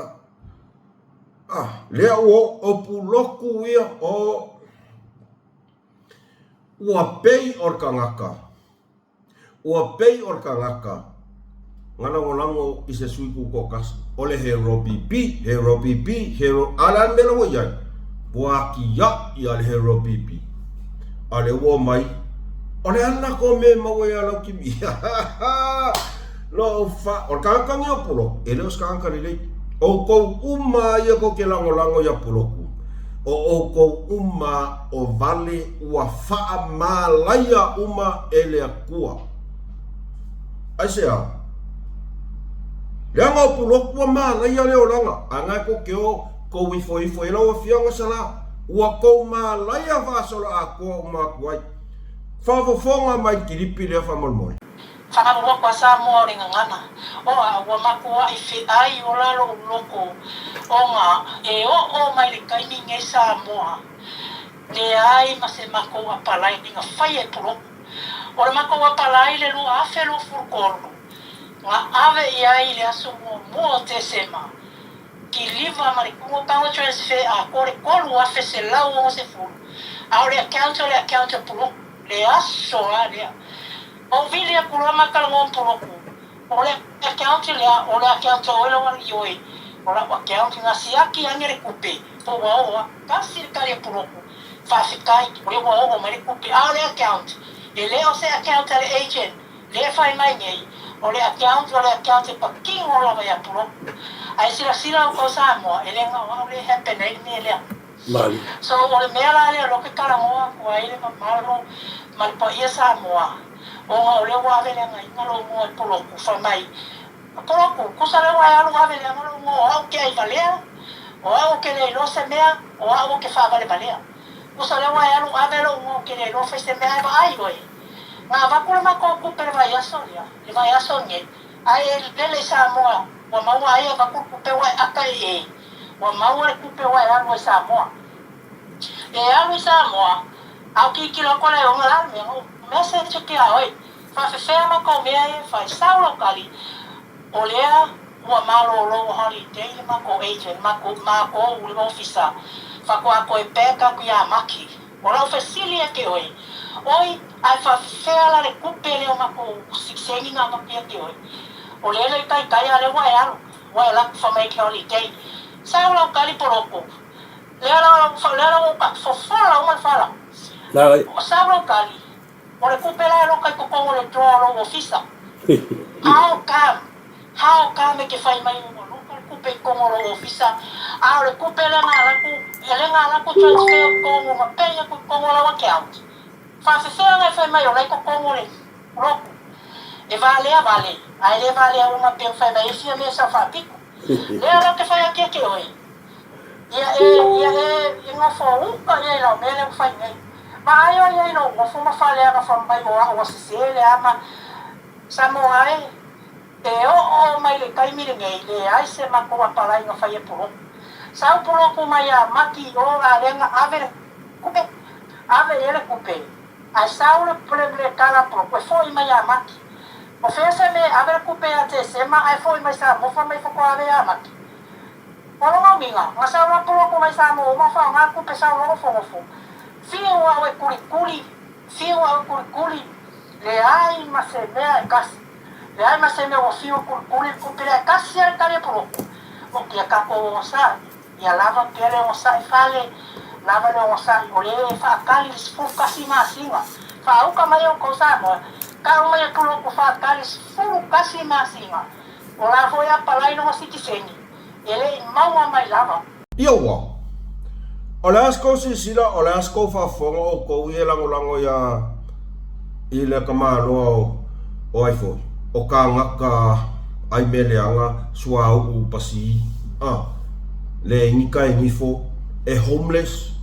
A, lea ua o puloku ia o ua pei o le tagata. Ua pei o le tagata na lagolago i se sui tutoatasi, o le he ropipi, he ropipi, he ro, a o le a le mea la ua i ai? Ua atiaʻi a le he ropipi. A o lea ua omai, o le a le latou mea e maua ia Laukimi? Lou fa, o le tagata lenei o Puloku, e le o se tagata lelei. Outou uma ia tou te lagolago ia Puloku, o outou uma o vale ua faamalaia uma e le Atua. Aisea? Leaga o Puloku ua malaia le olaga, a na e tou te o tou ifoifo i lau afioga Sala, ua tou malaia faasoloatoa uma atu ai. Faafofoga mai le kilipi lea faamolemole. Faaauau a Samoa o le gagana, o a ua makuaʻi feʻai ola loʻu loko ona e oʻo mai le taimi nei Samoa leai ma se makou apalai na faia e Puloku. O le makou apalai le 2023 na ave i ai i le aso muamua o Tesema kiliva ma le kugo power transfer atoa le 3160 a o le account o le account a Puloku le aso a lea. Ou vili aku loa ma talanoa ma Puloku, o le account lea, o le account a oe lau alii oe, o lau account na siaki ane le kupe, po ua oo a, tasi le tali a Puloku, faafetai, o lea ua oo mai le kupe, a o le account, e le o se account a le agent, lea e fai mai nei, o le account, o le account e patino lava ia Puloku. Ae silasila outou Samoa, e le na o au lea e happen ai le mea lea. Malie. So o le mea la lea o lea ou te talanoa atu ai le mamalu ma le paia Samoa, ona o lea ua ave leagaina lou igoa i Poloku, fai mai, Poloku, tusa lea ua e alu ave leaga lou igoa o au ou te ai valea, o au ou te le iloa se mea, o au ou te faavalevalea. Tusa lea ua e alu ave lou igoa ou te le iloa fai se mea ae vaai oe. Na avatu le matou tupe le vaiaso lea, le vaiaso nei, ae e lele i Samoa ua maua ai e avatu le tupe ua e ata e e. Ua maua le tupe ua e alu ai Samoa. E alu i Samoa, a o tilotilo atu ala e ona la le mea, na ou message atu ia oe, faafefea matou mea ia e fai, sau lau tali, o lea ua malolo ua holiday le matou agent, matou, matou le ofisa, faatoa toe back atu ia Maki. O lau fesili ia te oe, oi, ae faafefea la le tupe lea o matou sikseni na avatu ia te oe? O lea e le i taitai a lea ua e alu. Ua e laku fa mai ke holiday. Sau lau tali poloko. Lea la lea la ua ou ka fofola uma le fala. Nai. Sau lau tali, o le kupe la e loka i totonu o le drawer o lou ofisa. How come? How come e te fai mai ua loka le kupe i totonu o lou ofisa, a o le kupe lea na laku, lea na laku transfer i totonu ma pay aku i totonu o lau account. Faafefea ona e fai mai o la i totonu o le Loku. E valea vale, ae le valea uma peu fai mai e fia mea sau faapito. Lea la ou te fai atu ia te oe, ia e, ia e, e nofo uka ia i lau mea lea ua fai nei. Vaai oe ia i lou nofo ma faleaga fai mai o au ua sese le ama Samoa e, e oo mai le taimi lenei leai se matou apalai na fai e Puloku. Sau Puloku mai ia Maki i o a lea na ave le kupe, ave i ai le kupe. Ae sau le le tala poloku e foi mai ia Maki. O fea se mea e ave le kupe ia Tesema ae foi mai Samoa fai mai faatoa ave ia Maki? O lona uiga, na sau la poloku mai Samoa uma faaaoga kupe sau loa nofonofo. Fiu au e kulikuli, fiu au e kulikuli, leai ma se mea e kasi. Leai ma se mea ua fiu e kulikuli le tupe lea e tasi lava le tali a Poloku, Ok ia tatou onosai, ia lava pea le onosai fale, lava le onosai o lea e faatali le 11 masina. Faauka mai outou Samoa, tau mai e Poloku faatali 11 masina, o la foi e apalai lona sitiseni, e le i maua mai lava. Ia ua. O le a se kou silasila, o le a se kou faafofoga outou ia e lagolago iā i le tamaloa o, o ai foi, o kānaka ai mea leaga, suauu, pasi, a, le igika e gifo, e homeless,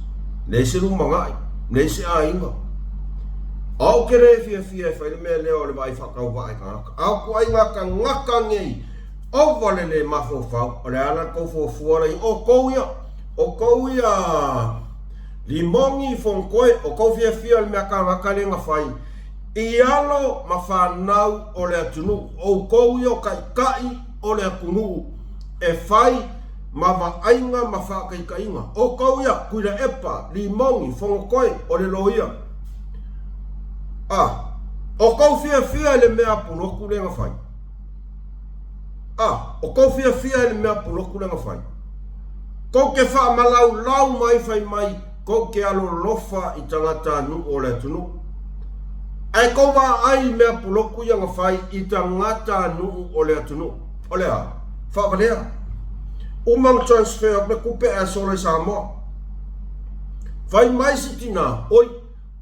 leai se lumanaʻi, leai se aiga. A ou ke le fiafia e fai le mea lea o le vaai faatauvaa i tagata. A o ituaiga tagata nei, Ova le le mafaufau, o le a la tou fuafua la o kou ia, o kou ia limogi fonotoe, o kou fiafia le mea kagaka le na fai i alo ma fanau o le atunuu, outou ia o taitai o le atunuu e fai ma vaaiga ma faataitaiga, outou ia Tuilaepa, Limogi, Fonotoe, o le loia. A, o kou fiafia i le mea pulotu le na fai. A, o kou fiafia i le mea pulotu lea na fai. Kou te faamalaulau mai fai mai kou te alolofa i tagatanuu o le atunuu. Ae kou vaai i mea pulotu ia na fai i tagatanuu o le atunuu. O le a? Faavalea. Uma na transfer atu le tupe ae sola i Samoa. Fai mai si tina, oi,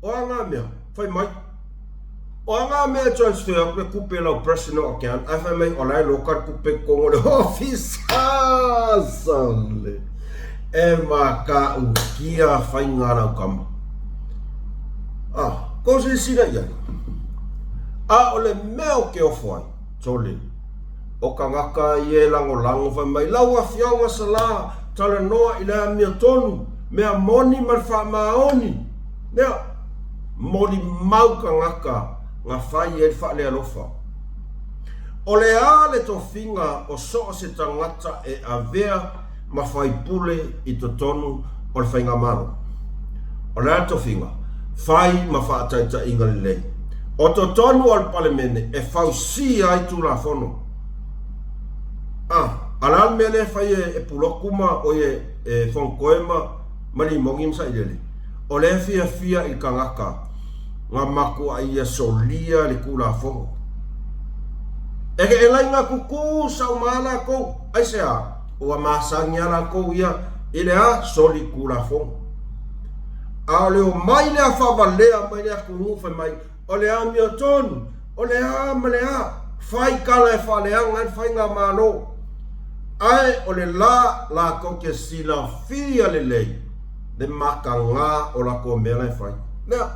O a ngā mea? Fai mai. O a ngā mea e transfer atu le kupe lau personal account ae fai mai o la e loka le kupe i totonu o le ofisa. Sole. E makaukia faiga a lau tama. Ah, kou silasila i ai. A o le mea o ke ofo ai, sole. O tagata ia e lagolago fai mai, Lau Afioga Sala, talanoa i le amiotonu, mea moni ma le faamaoni. Mea, molimau tagata na fai ai le faalealofa. O le a le tofiga o so o se tagata e avea ma faipule i totonu o le Faigamalo. O le a le tofiga? Fai ma faataitaiga lelei. O totonu o le Palemene e fausia ai Tulafono. A, a le a le mea lea e fai e, e Puloku ma, oi e, e Fonotoe ma, ma Limogi ma Sailele? O lea e fiafia i le tagata nga makuaʻi ia solia le Tulafono. E ke elaiga kukū sauma lakou, aisea? Ua masani a lakou ia i le a soli Tulafono. A o le omai lea faavalea mai le atunuu fai mai, o le amiotonu, o le a ma le a, fai tala e faaleaga ai le faigamalo. Ae o le la latou te silafia lelei le matagā o latou mea la e fai. Lea,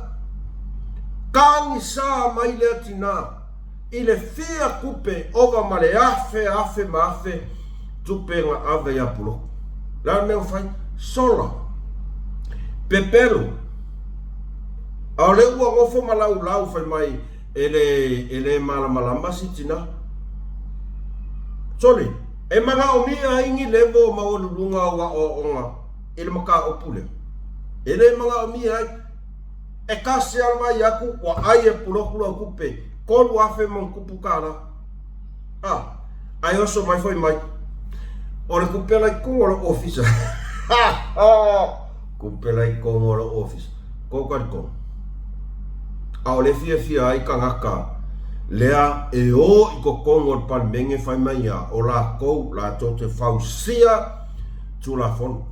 tagisa mai lea tinā i le fia tupe ova ma le afe, afe ma afe tupe na ave ia Puloku. Le a le mea ua fai? Sola. Pepelo. A o lea ua nofo ma laulau fai mai e le, e le malamalama si tinā. Sole, e manaomia ai ni level o maualuluga o aoaoga i le mataupu lea. E le manaomia ai. E tasi lava le vaai atu ua ʻai e Puloku lau tupe, 3,000 ma ona tupu kālā. A, ae oso mai foi mai. O le tupe la i totonu o lou ofisa. Tupe la i totonu o lou ofisa. Kou talitonu. A o le fiafia ai tagata lea e o i totonu o le Palemene fai mai ia o latou latou te fausia Tulafono.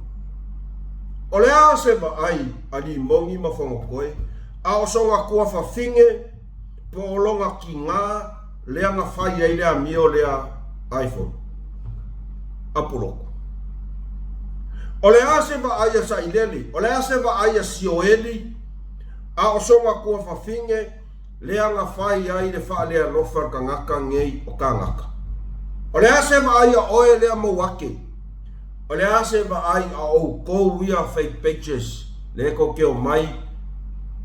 O le a se vaai a Limogi ma Fonotoe, a o sona tuafafine po o lona tiga lea na fai ai le amio lea iPhone a Puloku. O le a se vaai a Sailele, o le a se vaai a Sioeli, a o sona tuafafine lea na fai ai le faalealofa le tagata nei o kānaka. O le a se vaai a oe lea Mauake? O le a se vaai a outou ia fake pages lea tou te omai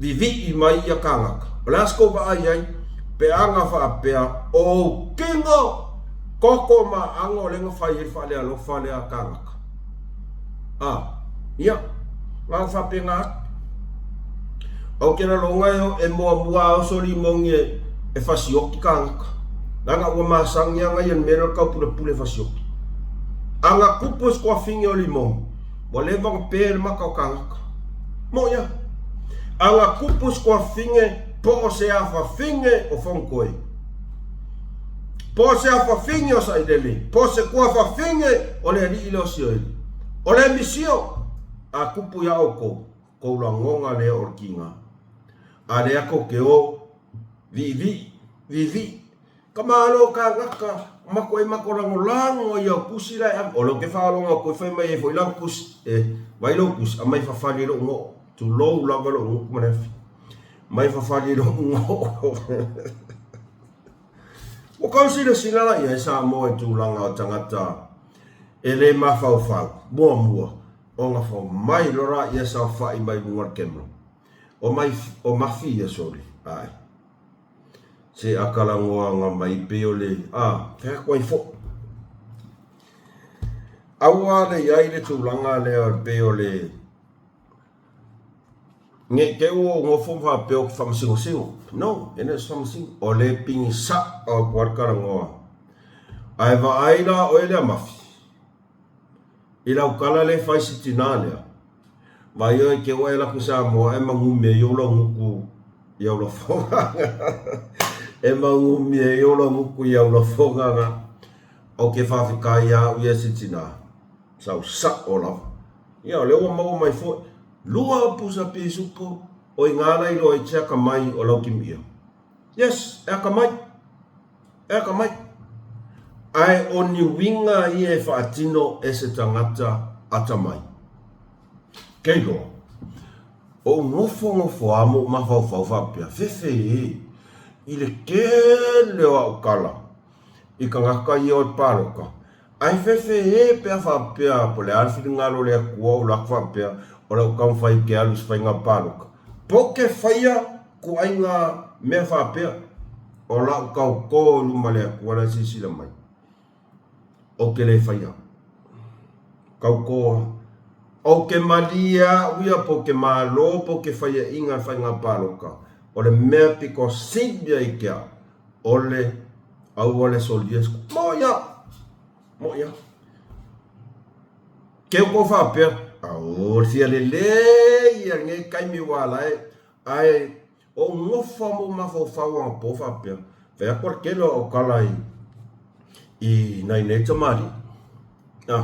vivii mai ia kānaka? O le a se tou vaai ai pe a na faapea o ou kino koko ma ago lea na fai ai le faalealofa lea a kānaka? A, ia, na o faapena atu. Ou te laloga e, e muamua a oso limogi e, e fasioti kānaka. Leaga ua masani aga ia le mea lea o le taupulepule fasioki. Aga kupu e sikuafine o Limogi, ua leva ona pe le maka o kānaka. Moʻi a. Aga kupu e sikuafine po o se afafine o Fonotoe. Po o se afafine o Sailele. Po o se tuafafine o le alii lea o Sioeli. O le misio a kupu iā ʻoukou, kou lagona lea o le kīnā. A lea kou ke o, viivii, viivii. Ka malo kānaka, mako e mako lagolago ai au kusi la e ave. O lea ou te faalogo atu e fai mai ai foi lana kusi, e, vai lou kusi, aumai fafali i lou goo. Tulou lava lou gutu ma le afi. Mai fafali i lou goo. Ua kau silasila la i ai Samoa i tulaga o tagata e le mafaufau, muamua, ona fai mai loa la ia saofai mai luga o le camera. O mai, o mafi ia sole, ae. Se a kalagoaga mai pei o le, a, fai atu ai foi. Aua le i ai le tulaga lea pei o le, ne i te i ua ou nofo ma faapea ou te faamasigosigo. No, e le o se faamasino. O le pigi sao atu lava le talanoa. Ae vaai la oe lea mafi, i lau tala lea e fai si tina lea, Vaai oe ke ua e laku Samoa e magumi ai ou laugutu i au lafoga. E magumi ai ou laugutu i au lafoga na. O ke faafetai ia au ia si tina. Sau sao lava. Ia o lea ua maua mai foi. Lua pusa pisupo o i ngā la iloa i te akamai o lau kimiia. Yes, e akamai. E akamai. Ae o ni uiga ia e faatino e se tagata atamai. Kei loa. Ou nofonofo a ma ou mafaufau faapea, fefe e, i le tele o au tala i tagata ia o le paloka, ae fefe e pe a faapea po o le a le finagalo o le Atua ou alu atu faapea o lau taumafai ou te alu i se faiga paloka. Po o ke faia kuaiga mea faapea, o lau tautō i luma o le Atua la e silasila mai. Ou te le faia. Tautō lava. Ou te malie au ia po o te Malo po o te faiaʻiga i le faiga paloka, o le mea pito sili ia i te au, o le aua le solia se Moʻi au! Moʻi au! Ke kou faapea, aō, le fia lelei ia lenei taimi ua ala ai, ae O ou nofo a ma ou mafaufau anapo faapea, fai atu a le tele o au tala i, i nai nei tamalii. A,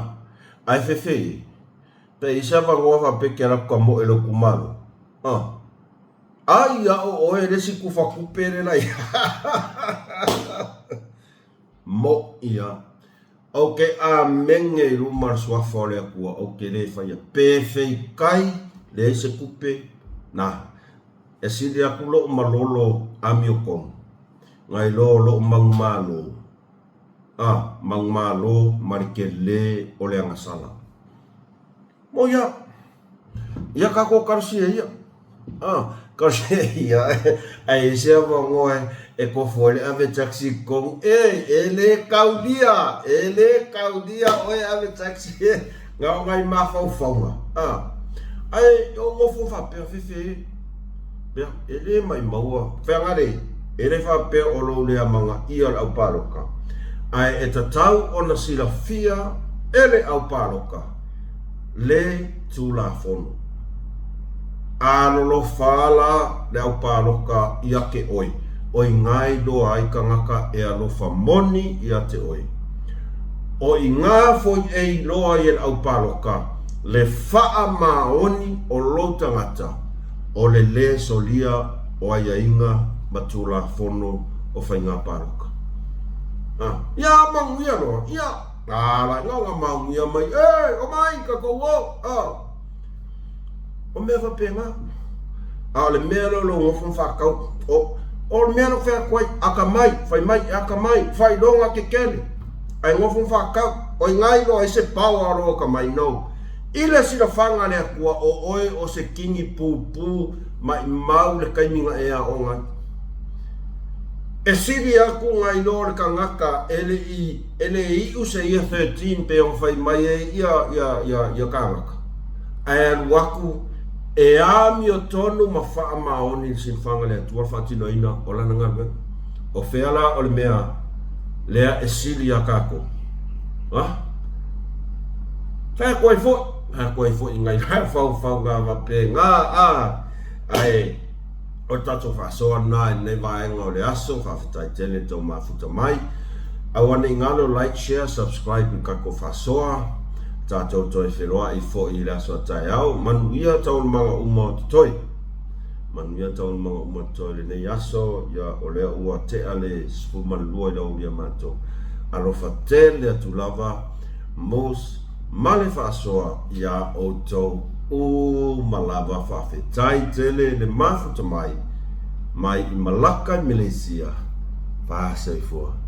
ae fefe e, pe i ai se avanoa faapea ke alu atu ka moe i lou itumalo. A, ai a o oe le isi tufa tupe le la ia. Moʻi a. Ou te amene i luma o le suafa o le Atua, ou te le faia. Pe feikai, leai se tupe, na. E sili aku loʻu malolo amiotonu, nai lo loʻu manumalo, a, manumalo ma le telē o le agasala. Moe ia. Ia kākou kalosia ia. Ah, kalosia ia. Ae i se avanoa e kofo ai le ave taxi i totonu. E, e le kaulia, e le kaulia oe ave taxi e. Na o nai mafaufauga. Ah, ae o nofo faapea fefe e. Pea, e le maʻimaua. Feagale, e le faapea o lou le amanaia o le au paloka, ae e tatau ona silafia e le au paloka le Tulafono. Alolofa ala le au paloka ia te oe, oi ngai loa ai tagata e alofa moni ia te oe. O i ngā foi e iloa ai e le au paloka le faamaoni o lou tagata, o le lē solia o aiaiga ma Tulafono o Faiga Paloka. A, ia manuia loa, ia, a la iga ona manuia mai, e, omai kakou o, a. O mea faapena. A o le mea lea o lou nofo ma faatau, o, o le mea lea ou fai atu ai, atamai, fai mai, e atamai, faailoga kekele, ae nofo ma faatau, o i ina iloa ai se power o lou atamai, no. I le silafaga a le Atua, o oe o se kini pupū maʻimau le taimi na e aoga ai. E sili aku nai lo le tagata e le i, e le iʻu se ia 13 pei ona fai mai ai ia, ia, ia, ia kānaka. Ae alu aku e amiotonu ma faamaoni i le silafaga a le Atua le faatinoina o lana galuega. O fea la o le mea? Lea e sili iā kākou. Ha? Fai atu ai foi, fai atu ai foi ngai la faufauga faapena, a, ae o le tatou faasoa lena i lenei vaega o le aso, faafetai tele i le tou mafuta mai. Aua ne i galo like, share, subscribe i le tatou faasoa. Tatou toe feloai foi i le aso a taeao. Manuia taualumaga uma o totoe. Manuia taualumaga uma totoe i lenei aso, ia o lea ua tea le 12 i le aoauli a matou. Alofa tele atu lava Mos ma le faasoa iā outou uma lava. Faafetai tele le mafuta mai mai i Malaka i Meleisia. Fa soifua.